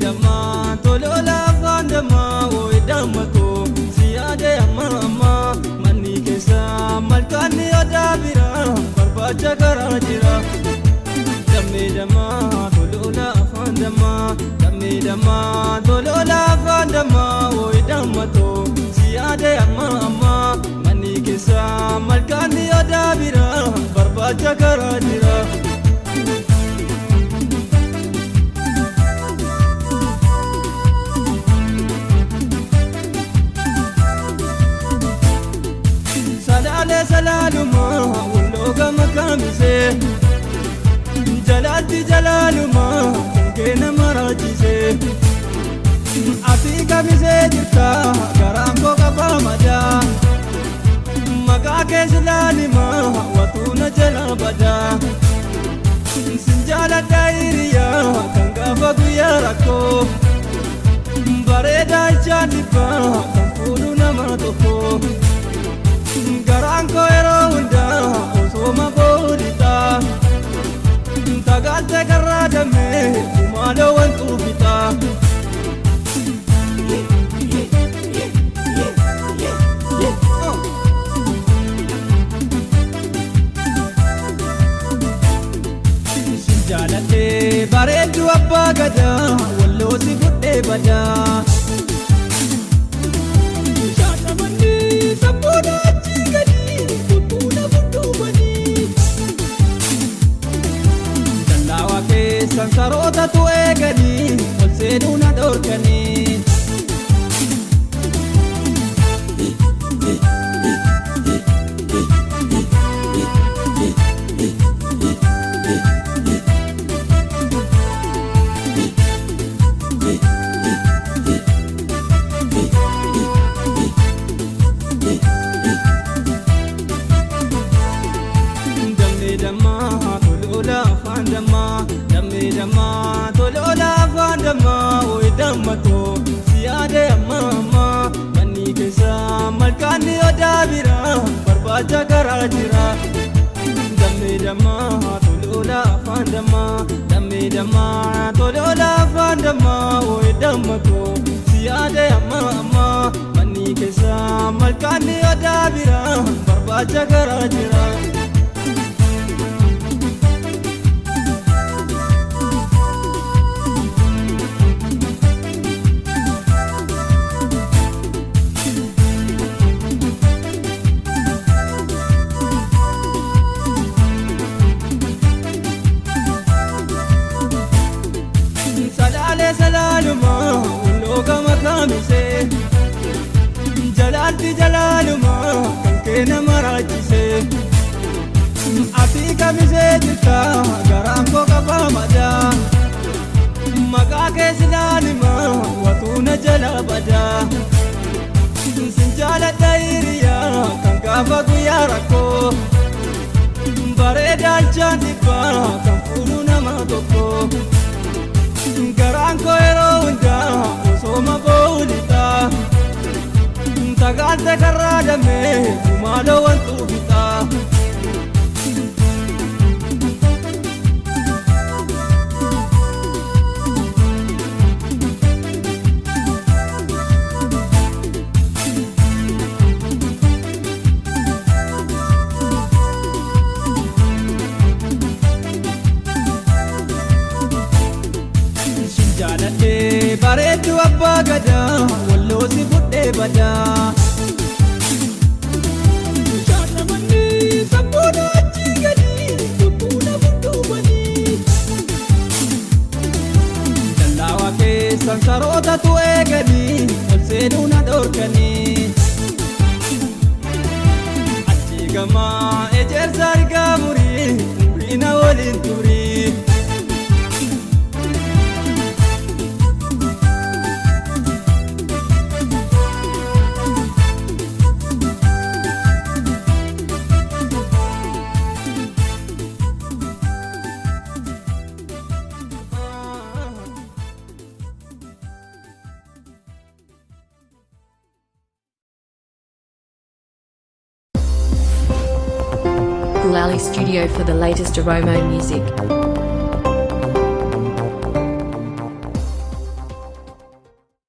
Dammaa toloola afaan dammaa wooyi dammatoo si yaade amma amma manni keessa malkaanni odaa bira barbaacha karaa jira. Dammee dammaa toloola afaan dammaa dammee dammaa toloola afaan dammaa wooyi dammatoo si yaade amma amma manni keessa malkaanni odaa bira barbaacha karaa jira. Salaalee salaaluma walloo gama kaamisee jalaalti jalaaluma kan keena maraachisee ati kamisee jirta garaan koo qabaa madaa maqaa kee silaalima watuuna jala badaa sin jaaladha hiriyaa kan gaafa guyyaa rakkoo bareedaa ijaan dhibbaa kan fuudhu nama tokko. Garaan koo yeroo hundaa osoo boolita tagaalte karraa damee kumaaloo wantuu bitaa. Jaalatee bareedduu abbaa gadaa walloo si fudhee badaa. Shaashamannii sabboona achii gadi kuttuuna budduubanii. Dallaawaa keessan sarootatu eeganii ol seenuu na dhorkanii. Dammee dammaa toloola afaan dammaa dammee dammaa toloola afaan dammaa wooyi dammatoo si yaade amma amma manni keessa malkaanni odaa bira barbaacha karaa jira. Dammee dammaa toloola afaan dammaa dammee dammaa toloola afaan dammaa wooyi dammatoo si yaade amma amma manni keessa malkaanni odaa bira barbaacha karaa jira. Salaalee salaaluma walloo gama kaamisee jalaalti jalaaluma kan keena maraachisee ati kamisee jirta garaan koo qabaa madaa maqaa kee silaalima watuuna jala badaa sin jaaladha hiriyaa kan gaafa guyyaa rakkoo bareedaa ijaan dhibbaa kan fuudhu nama tokko. Garaan koo yeroo hundaa osoo boolita tagaalte karraa damee kumaaloo wantuu bitaa. Jaalatee bareedduu abbaa gadaa walloo si fudhee badaa. Shaashamannii sabboona achii gadi kuttuuna budduubanii. Dallaawaa keessan sarootatu eeganii ol seenuu na dhorkanii. Achii gamaa ejersa argaa murii umrii na waliin turii. Lally Studio for the latest Oromo music.